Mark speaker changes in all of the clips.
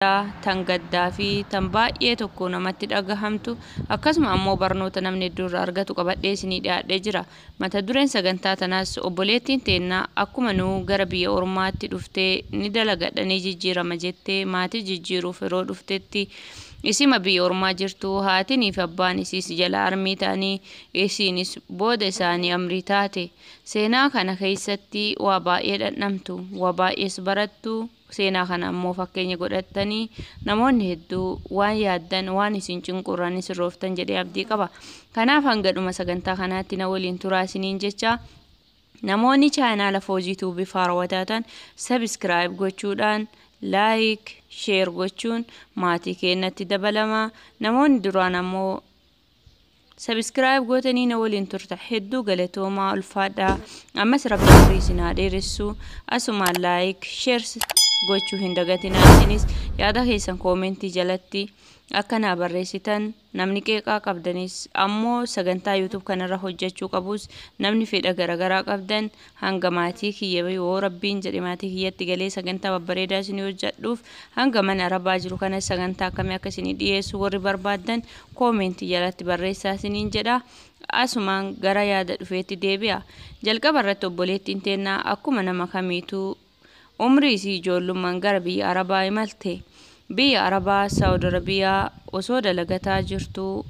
Speaker 1: Tan gaddaa fi tan baay'ee tokko namatti dhagahamtu, akkasuma ammoo barnoota namni hedduu irraa argatu qabadhee isinii dhiyaadhee jira. Mata dureen sagantaa tanaas obboleettiin teennaa akkuma nuu gara biyya ormaatti dhuftee ni dalagadha, ni jijjiirama jettee maatii jijjiiruuf yeroo dhuftetti, isima biyya ormaa jirtu haatinii fi abbaan isiis jala armii ta'anii isiinis booda isaanii amrii taate. Seenaa kana keessatti waa baay'ee dhandhamtu, waa baay'ees barattu. Seenaa kana ammoo fakkeenya godhattanii namoonni hedduu waan yaaddan, waan isin cinqurran sirrooftan jedhee abdii qaba. Kanaaf hanga dhuma sagantaa kanaatti na waliin turaa isiniin jecha. Namoonni chaanaala Foozii Tuubii haarawaa taatan subscribe gochuudhaan, like, share gochuun maatii keenyatti dabalamaa. Namoonni duraan ammoo subscribe gootanii na waliin turta, hedduu galatoomaa, ulfaadhaa. Ammas Rabbi umurii isin haa dheeressu. Asumaan like, share gochuu hin dagatinaa. Isinis yaada keessan koomentii jalatti akka naa barreessitan, namni qeeqaa qabdanis, ammoo sagantaa YouTube kanarra hojjechuu qabus, namni fedha garaagaraa qabdan, hanga maatii kiyya, yoo Rabbiin jedhe, maatii kiyyatti galee sagantaa babbareedaa isinii hojjedhuuf, hanga mana Arabaa jiru kana sagantaa akkamii akka isinii dhiyeessu warri barbaaddan koomentii jalatti barreessaa isiniin jedha. Asumaan gara yaada dhufeetti deebi'a. Jalqaba irratti obboleettiin teennaa akkuma nama kamiituu umrii isii ijoollummaan gara biyya Arabaa imalte. Biyya Arabaa Saawud Arabiyaa osoo dalagataa jirtu,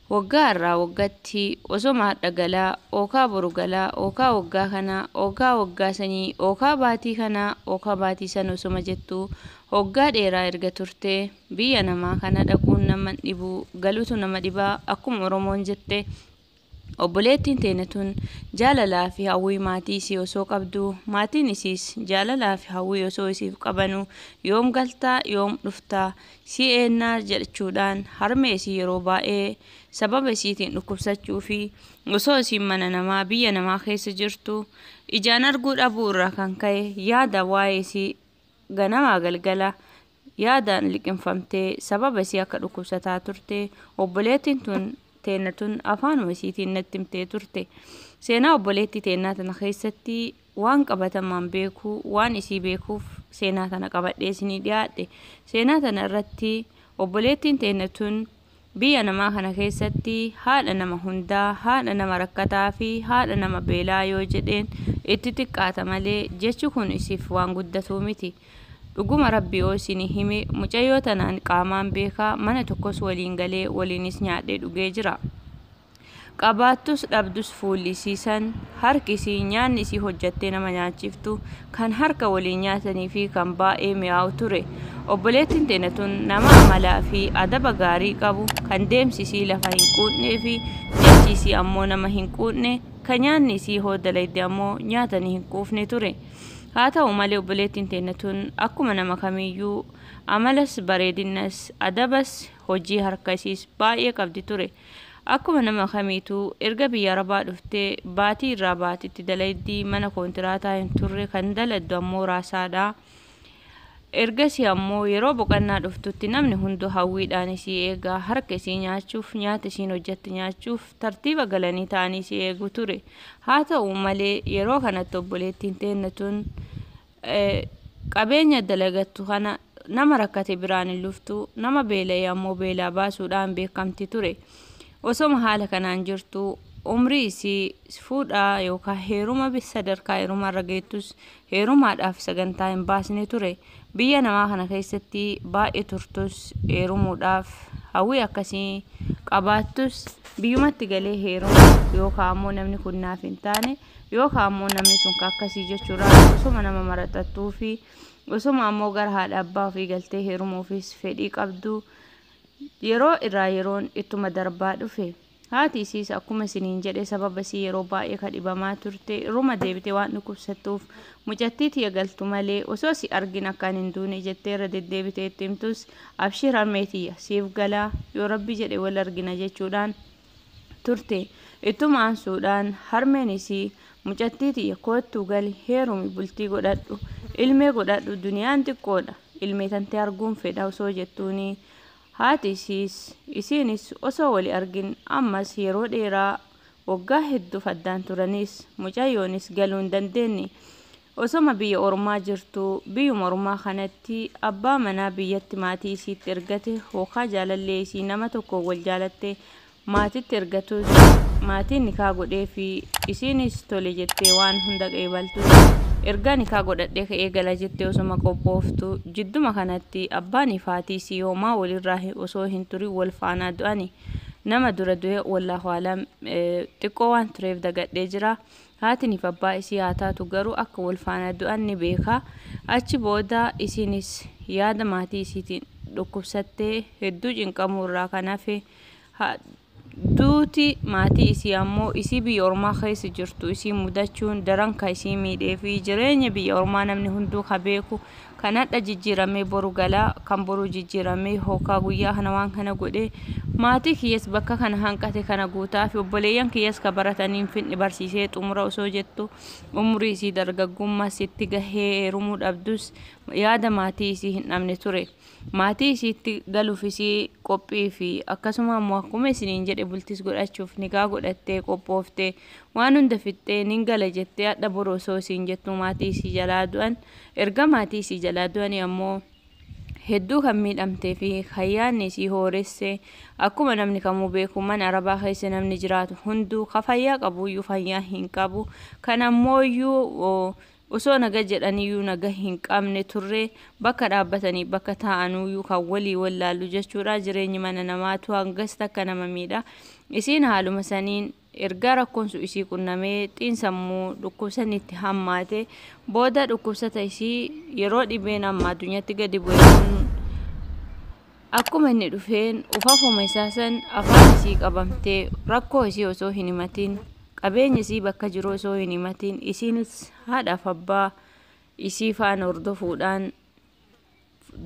Speaker 1: waggaa irraa waggaatti osoma hadha galaa, ookaa boru galaa, ookaa waggaa kanaa, ookaa waggaa sanii, ookaa baatii kanaa, ookaa baatii sana osoma jettu waggaa dheeraa erga turte, biyya namaa kana dhaquun nama dhibu, galuutu nama dhibaa akkuma Oromoon jette. Obboleettiin teenya tun jaalalaa fi hawwii maatii isii osoo qabdu, maatiin isiis jaalalaa fi hawwii osoo isiif qabanu, yoom galtaa, yoom dhuftaa, si eennaa jechuudhaan harmee isii yeroo baay'ee sababa isiitiin dhukkubsachuu fi osoo isiin mana namaa, biyya namaa keessa jirtu ijaan arguu dhabuu irraa kan ka'e, yaada waa'ee isii ganamaa galgala yaadaan liqinfamtee sababa isii akka dhukkubsataa turte obboleettiin tun teenna tun afaanuma isiitiin natti himtee turte. Seenaa obboleettii teennaa tana keessatti waan qabatamaan beeku, waan isii beekuuf seenaa tana qabadhee isinii dhiyaadhe. Seenaa tana irratti obboleettiin teenna tun biyya namaa kana keessatti haadha nama hundaa, haadha nama rakkataa fi haadha nama beelaa yoo jedheen itti xiqqaata malee jechi kun isiif waan guddatuu miti. Dhuguma Rabbi yoo isinii hime, mucayyoo tanaan qaamaan beekaa, mana tokkos waliin galee waliinis nyaadhee dhugee jira. Qabaattus dhabdus fuulli isii san, harki isii, nyaanni isii hojjattee nama nyaachiftu kan harka waliin nyaatanii fi kan baay'ee mi'aawu ture. Obboleettiin teenya tun nama amalaa fi adaba gaarii qabu, kan deemsi isii lafa hin quunnee fi jechi isii ammoo nama hin quunne, kan nyaanni isii hoo dalayde ammoo nyaatanii hin quufne ture. Haa ta'u malee obboleettiin teenya tun akkuma nama kamiyyuu amalas, bareedinas, adabas, hojii harka isiis baay'ee qabdi ture. Akkuma nama kamiituu erga biyya Arabaa dhuftee baatii irraa baatitti dalaydii, mana koontiraataa hin turre, kan daladdu ammoo raasaadha. Ergasii ammoo yeroo boqonnaa dhuftutti namni hunduu hawwiidhaan isii eegaa, harka isii nyaachuuf, nyaata isiin hojjette nyaachuuf tartiiba galanii ta'anii isii eegu ture. Haa ta'u malee yeroo kanatti obboleettiin teenna tun qabeenya dalagattu kana nama rakkate biraan hin luftu, nama beela'e ammoo beelaa baasuudhaan beekamti ture. Osoma haala kanaan jirtu umrii isii fuudhaa yookaan heeruma sadarkaa heerumarra geettus heerumaadhaaf sagantaa hin baasne ture. Biyya namaa kana keessatti baay'ee turtus, heerumuudhaaf hawwii akkasii qabaattus, biyyumatti galee heeruma yookaan ammoo namni kun naaf hin taane yookaan ammoo namni sun akkasii jechuudhaan osoma nama maraxattuu fi osoma ammoo gara haadha abbaa ofii galtee heerumuufis fedhii qabdu, yeroo irraa yeroon ittuma darbaa dhufe. Haati isiis akkuma isiniin jedhe sababa isii yeroo baay'ee kadhibamaa turte, irruma deebitee waan dhukkubsattuuf, mucattii tiyya galtu malee osoo si argin akkaan hin duune jettee irra deddeebitee itti himtus, abshir harmee tiyya, siif galaa, yoo Rabbi jedhe wal argina jechuudhaan turte. Ittuma aansuudhaan harmeen isii, mucattii tiyya, koottuu gali, heerumi, bultii godhadhu, ilmee godhadhu, duniyaan xiqqoodha, ilmee tantee arguun fedha osoo jettuuni, haati isiis isiinis osoo wali argin ammas yeroo dheeraa waggaa hedduuf addaan turanis mucayyoonis galuu hin dandeenye. Osoma biyya ormaa jirtu biyyuma ormaa kanatti abbaa manaa biyyatti maatii isiitti ergate hookaa jaalallee isii nama tokko wal jaalatte maatitti ergatus, maatiin nikaa godhee fi isiinis tole jettee waan hunda qeebaltus, ergaa nikaa godhadhee ka'ee gala jettee osoma qophooftu jidduma kanatti abbaan ifaatii isii homaa walirraa osoo hin turin wal faanaa du'ani. Nama dura du'e wallaahu alam, xiqqoo waan tureef dagadhee jira. Haatiniif abbaa isii haa taatu, garuu akka wal faana du'an ni beeka. Achi booda isiinis yaada maatii isiitiin dhukkubsattee hedduu cinqamuu irraa kan hafe, duuti maatii isii ammoo isii biyya ormaa keessa jirtu isii mudachuun daran ka isii miidhee fi jireenya biyya ormaa namni hunduu ka beeku, kan hadha jijjiiramee boru galaa, kan boru jijjiiramee hookaa guyyaa kana waan kana godhee maatii kiyyas bakka kana hanqate kana guutaa fi obboleeyyan kiyyas ka baratanii hin finne barsiisee xumura osoo jettu, umurii isii dargaggummaa sitti gahee heerumuu dhabdus yaada maatii isii hin dhabne ture. Maatii isiitti galuuf isii qophii fi akkasuma ammoo akkuma isiniin jedhe bultis godhachuuf nikaa godhattee qophooftee waan hunda fixxee nin gala jettee hadha boru osoo isiin jettu maatii isii jalaa du'an. Erga maatii isii jalaa du'anii ammoo hedduu kan miidhamtee fi kan isii hooresse, akkuma namni kamuu beeku mana arabaa keessa namni jiraatu hunduu ka fayyaa qabuyyuu fayyaa hin qabu, kan ammooyyuu osoo naga jedhaniyyuu naga hin qabne turre, bakka dhaabbatanii bakka taa'anuyyuu kan walii wallaallu jechuudha. Jireenyi mana namaatu hangas takka nama miidha. Isiin haaluma saniin ergaa rakkoon sun isii qunnamee xiinsammuu dhukkubsanni itti hammaate booda dhukkubsata isii yeroo dhibeen amma addunyaatti gadi bu'e kun akkuma inni dhufeen ufafuma isaa san afaan isii qabamtee, rakkoo isii osoo hin himatin, qabeenya isii bakka jiru osoo hin himatin, isiinis haadhaaf abbaa isii faana hordofuudhaan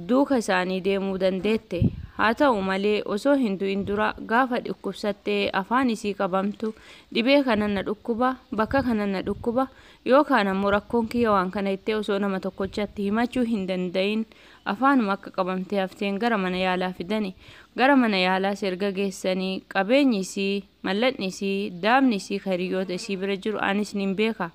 Speaker 1: duuka isaanii deemuu dandeette. Haa ta'u malee osoo hin du'in dura gaafa dhukkubsattee afaan isii qabamtu, dhibee kana na dhukkuba, bakka kana na dhukkuba, yookaan ammoo rakkoon kiyya waan kana jettee osoo nama tokkochatti himachuu hin danda'in afaanuma akka qabamtee hafteen gara mana yaalaa fidani. Gara mana yaalaas erga geessanii qabeenyi isii, mallaqni isii, daabni isii hiriyoota isii bira jiru anis nin beeka.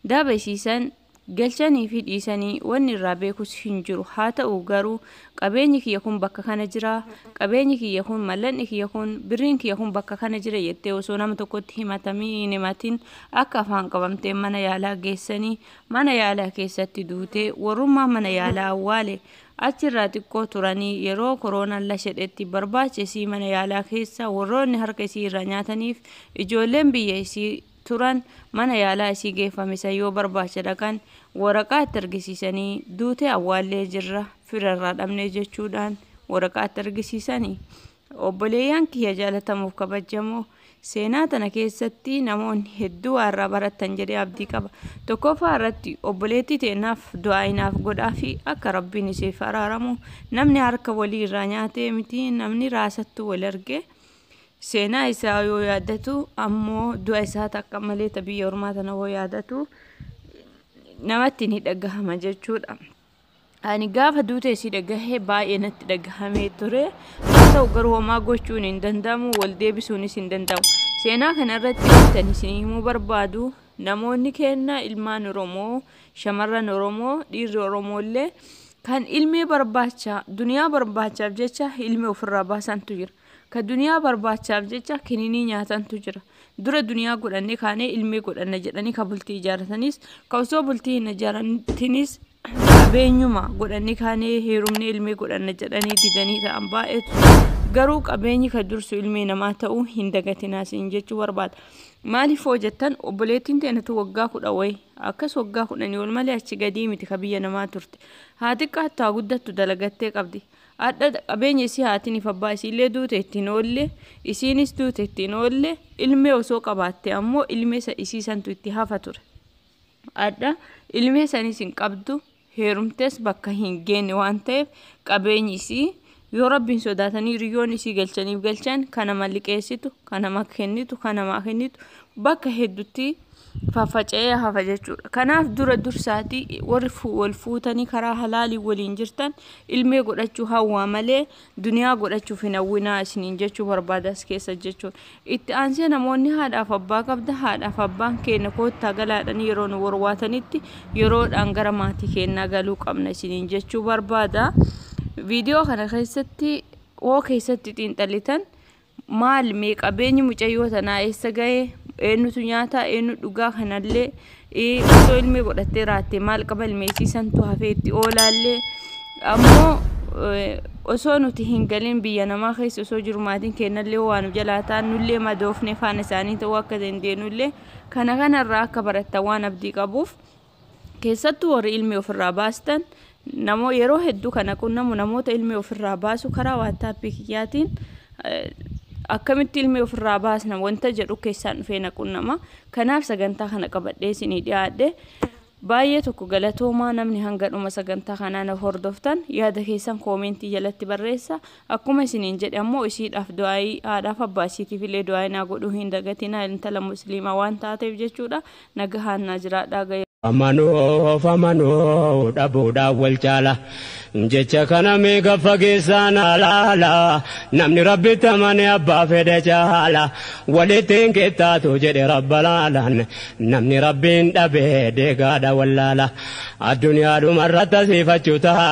Speaker 1: Daaba isiisan galchanii fi dhiisanii wanni irraa beekus hin jiru. Haa ta'u garuu qabeenyi kiyya kun bakka kana jira, qabeenyi kiyya kun, mallaqni kiyya kun, birriin kiyya kun bakka kana jira jettee osoo nama tokkotti himatamii hin himatin akka afaan qabamtee mana yaalaa geessanii mana yaalaa keessatti duutee warrummaa mana yaalaa awwaale. Achirraa xiqqoo turanii yeroo koronaan lashedhetti barbaacha isii mana yaalaa keessa warroonni harka isii irraa nyaataniif ijoolleen biyya isii turan mana yaalaa isii geeffame san yoo barbaacha dhaqan waraqaa itti argisiisanii duutee awwaallee jirra, firarraa dhabnee jechuudhaan waraqaa itti argisiisanii. Obboleeyyan kiyya jaalatamuuf kabajamoo, seenaa tana keessatti namoonni hedduu waa irraa barattan jedhee abdii qaba. Tokkoffaa irratti obboleettii teennaaf du'aa'inaaf godhaa fi akka rabbiin isiif araaramu. Namni harka walii irraa nyaatee miti, namni raasattu wal arge seenaa isaa yoo yaadatu ammoo du'a isaa takka malee ta biyya ormaa tana yoo yaadatu namatti ni dhagahama jechuudha. Ani gaafa duute isii dhagahee baay'ee natti dhagahamee ture. Haa ta'u garuu homaa gochuun hin danda'amu, wal deebisuunis hin danda'amu. Seenaa kana irratti wantan isin himuu barbaadu, namoonni keenya ilmaan Oromoo, shamarran Oromoo, dhiirri Oromoo illee kan ilmee barbaacha, duniyaa barbaachaaf jecha ilmee ofirraa baasantu jira. Ka duniyaa barbaachaaf jecha kininii nyaatantu jira. Dura duniyaa godhannee kaanee ilmee godhanna jedhanii ka bultii ijaarratanis, ka osoo bultii hin ijaarratinis qabeenyuma godhannee kaanee heerumnee ilmee godhanna jedhanii didanii ta'an baay'eetu. Garuu qabeenyi ka dursu ilmee namaa ta'uu hin dagatinaa siin jechuu barbaada. Maaliif hoo jettan, obboleettiin teenatu waggaa 10 wayi akkas, waggaa 10 ol malee achi gadii miti ka biyya namaa turte. Haa xiqqaattu haa guddattu dalagattee qabdi. Hadha qabeenya isii haatiniif abbaa isiillee duute ittiin oolle, isiinis duute ittiin oolle, ilmee osoo qabaatte ammoo ilmee isii santu itti hafa ture. Hadha ilmee sanis hin qabdu, heerumtees bakka hin geenne waan ta'eef qabeenyi isii yoo rabbiin sodaatanii hiriyoonni isii galchaniif galchan, kan nama liqeessitu, kan nama kennitu, kan namaa kennitu bakka hedduutti Faffaca'ee hafa jechuudha. Kanaaf dura dursaatii warri wal fuutanii karaa halaalii waliin jirtan ilmee godhachuu hawwaa malee duniyaa godhachuuf hin hawwinaa isiniin jechuu barbaada as keessa jechuudha. Itti aansee namoonni haadhaaf abbaa qabda, haadhaaf abbaan keenya koottaa galaadhaan yeroo nu warwaatanitti yeroodhaan gara maatii keenyaa galuu qabna isiniin jechuu barbaada. Viidiyoo kana keessatti hoo keessatti xiinxalitan maal mee qabeenyi mucayyoo tanaa eessa ga'e, eenyutu nyaata, eenyu dhugaa, kanallee osoo ilmee godhattee raatte maal qaba, ilmeessiisantu hafee itti oolaallee ammoo osoo nuti hin galin biyya namaa keessa osoo jiru maatiin keenyallee waan nu jalaa ta'an nullee madoofne faana isaanii ta'uu akka dandeenyullee kana kanarraa akka barattan waan abdii qabuuf, keessattuu warri ilmi ofirraa baastan namoo yeroo hedduu kana qunnamu namoota ilmi ofirraa baasu karaa WhatsAppii kiyyaatiin akkamitti ilmi ofirraa baasna wanta jedhu keessaan dhufee na qunnama. Kanaaf sagantaa kana qabadhee isinii dhiyaadhe. Baay'ee tokko galatoomaa. Namni hanga dhuma sagantaa kanaa na hordoftan yaada keessan koomentii jalatti barreessa. Akkuma isiniin jedhe ammoo isiidhaaf du'aayii, haadhaaf abbaa isiitiif illee du'aayii naa godhuu hin dagatinaa, intala musliimaa waan taateef jechuudha. Nagahaan naa jiraadhaa ga'e.
Speaker 2: Amanuuf amanuu dhabuudhaan wal caala. Jecha kana meeqa fageessaan alaala. Namni rabbitti amane abbaa fedhe caala. Walitti hin qixxaatu jedhe rabba laalaan. Namni rabbiin dhabe deegaadha wallaala. Addunyaadhuma irratti asiifachuu taala.